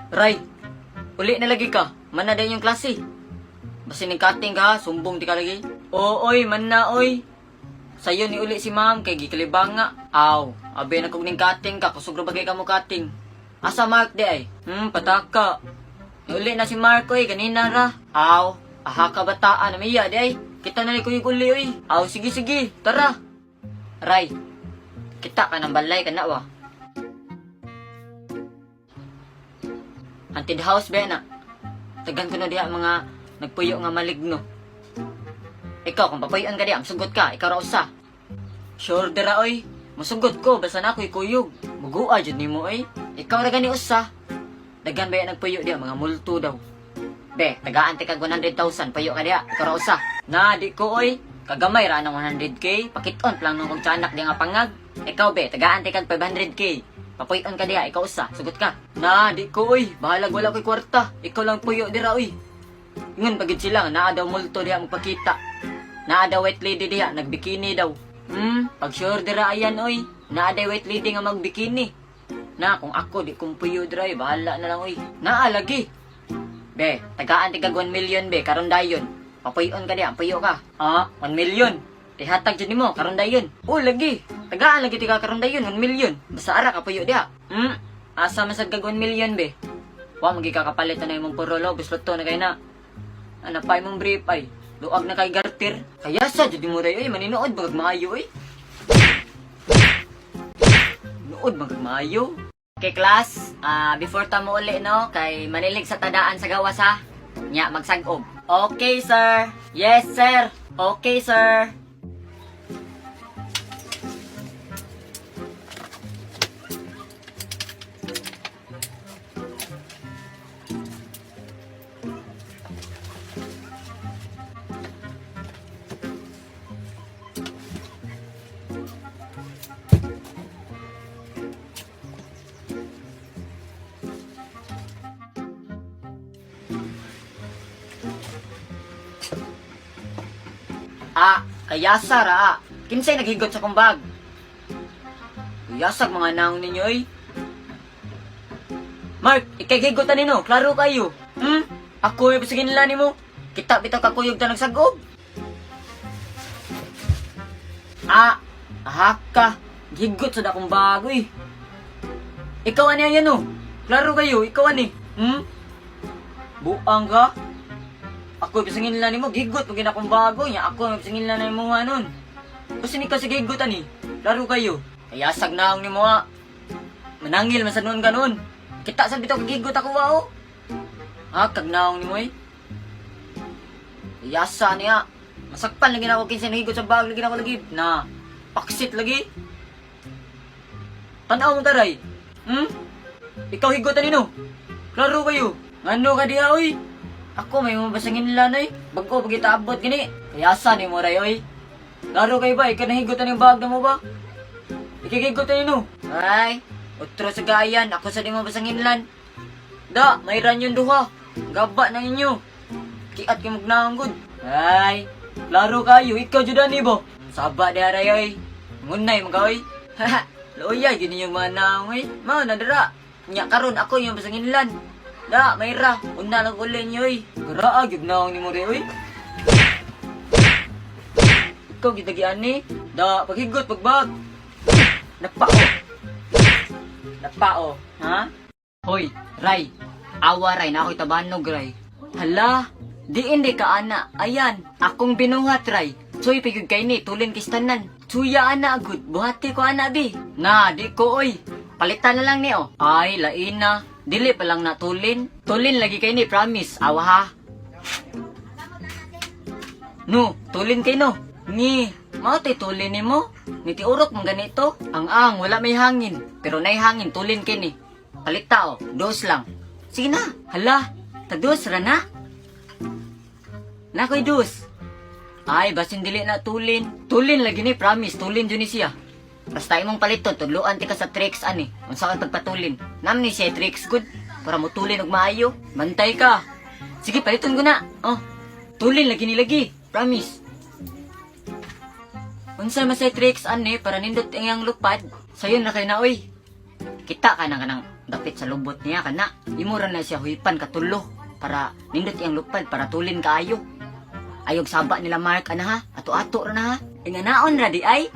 Ray, uli na lagi ka. Mana din yung klase. Basin ning cutting ka ha, sumbong di ka lagi. Oo, oy, man na oy. Sayo ni uli si ma'am kay gikalibanga. Aw, abe na kog ning cutting ka, kusog ra bagay ka mo cutting. Asa Mark di ay? Pataka. Uli na si Mark oy, ganina ra. Aw, aha ka bataan, namiya di ay. Kita na ni kuyog uli oy. Aw, sige sige, tara. Ray, kita ka ng balay ka na wa. Haunted house ba na? Tagan ko na diha mga nagpuyo nga maligno. Ikaw, kung papuyoan ka diha, musugot ka, ikaw ra usa. Sure dira oy. Musugot ko basta na ako'y kuyog. Mugua jud nimo oy. Ikaw ra gani usa. Daghan ba nagpuyo diha mga multo daw. Be, tagaan ti kag 100,000 payo ka diha, ikaw ra usa. Na di ko oy. Kagamay ra nang 100K, pakiton lang nung kong tiyanak di nga pangag. Ikaw be, tagaan ti kag 500K. Papuyon ka diha, ikaw usa, sugot ka. Na di ko oy, bahalag wala ko'y kwarta. Ikaw lang puyo dira oy. Ingon pagid sila nga naa daw multo diha magpakita. Naa daw white lady diha nagbikini daw. Pag sure dira ayan oy. Naa daw white lady nga magbikini. Na kung ako di kong puyo dira oy, bahala na lang oy. Naa lagi. Be, tagaan tigag 1 million be karon dayon. Papuyon ka diha, puyo ka. Ah, 1 million. Ihatag jud nimo karon dayon. Oh, lagi. Tagaan lagi tiga karon dayon 1 million. Basta ara ka puyo diha. Asa man sad kag 1 million be? Wa magi ka kapalit na imong purolo, busloto na kay na. Ana pa imong brief ay. Luag na kay garter. Kaya sa jud mo ray oy, maninood bagag maayo oy. Nood bagag maayo. Okay class, before ta mo uli no, kay manilig sa tadaan sa gawas ha. Nya magsag-ob. Okay sir. Yes sir. Okay sir. Ah, kaya sara ah. Kinsay naghigot sa kumbag? Kayasag mga naong ninyo oy. Mark, ikay gigotan nino, klaro kayo. Ako yung pasagin nila nimo. Kita bitaw kakuyog ta nagsagob. Ah, ahaka. Gigot sa dakong bago eh. Ikaw ani ayan oh. Klaro kayo, ikaw ani. Buang ka? Ako yung pasangin nila nimo, gigot mo ginakong bago niya. Ako yung pasangin nila nimo nga nun. Basta ni ka sa gigot ani. Klaro kayo. Kaya sagnaong nimo ah. Manangil man sa noon ka nun. Kita sa bitaw kagigot ako wa oh. Ha, kagnaong nimo eh. Yasa niya. Masakpan lagi na ako kinsa nahigot sa bag lagi na ako lagi. Na, paksit lagi. Tanaw mo taray. Ikaw higotan nino. Klaro kayo. Ngano ka diha oy? Ako may mabasangin nila noy. Bago pag itaabot gini. Kaya ni mo ray oy. Klaro kayo ba? Ikaw nahigotan yung bag na mo ba? Ikikigotan nino. Ay, otro sa gayan. Ako sa di mo basangin lan. Da, may yung duha. Gaba na ninyo. Kiat kay magnaanggod. Ay, klaro kayo, ikaw jud ani bo. Saba di aray oy. Ngunay mga oy. Luya gyud ninyo mga naong oy. Mao na dira. Nya karon ako yung basanginlan. Da, mayra. Una lang uli niyo oy. Garaa gyud naong nimo re oy. Ikaw gyud lagi ani. Da, paghigot pagbag. Napao. Napao, ha? Hoy, Ray. Awa Ray, na ako'y tabanog Ray. Hala, diin di ka ana. Ayan, akong binuhat Ray. Tsuy pigud kay ni, tulin kistanan. Tsuya ana gud, buhati ko ana bi. Na, di ko oy. Palitan na lang ni oh. Ay, lain na. Dili pa lang na tulin. Tulin lagi kay ni, promise. Awa ha. No, tulin kay no. Ni, mao tay tulin nimo. Nitiurok mong ganito. Ang ang, wala may hangin. Pero nay hangin, tulin kay ni. Palita oh, dos lang. Sige na, hala, tagdos ra na. Nakoy dos. Ay, basin dili na tulin. Tulin lagi ni, promise, tulin jud ni siya. Basta imong paliton, tudluan ti ka sa tricks ani. Unsa kang pagpatulin. Nam ni siya tricks good para mutulin og maayo. Bantay ka. Sige, paliton ko na. Oh, tulin lagi ni lagi, promise. Unsa man say tricks ani para nindot ang iyang lupad. Sayon na kay na oy. Kita ka na kanang Dapit sa lubot niya kana. Imo ra na siya huipan katulo para nindot iyang lupad para tulin kaayo. Ayog saba nila Mark ana ha. Ato-ato ra na ha. Inganaon ra di ay.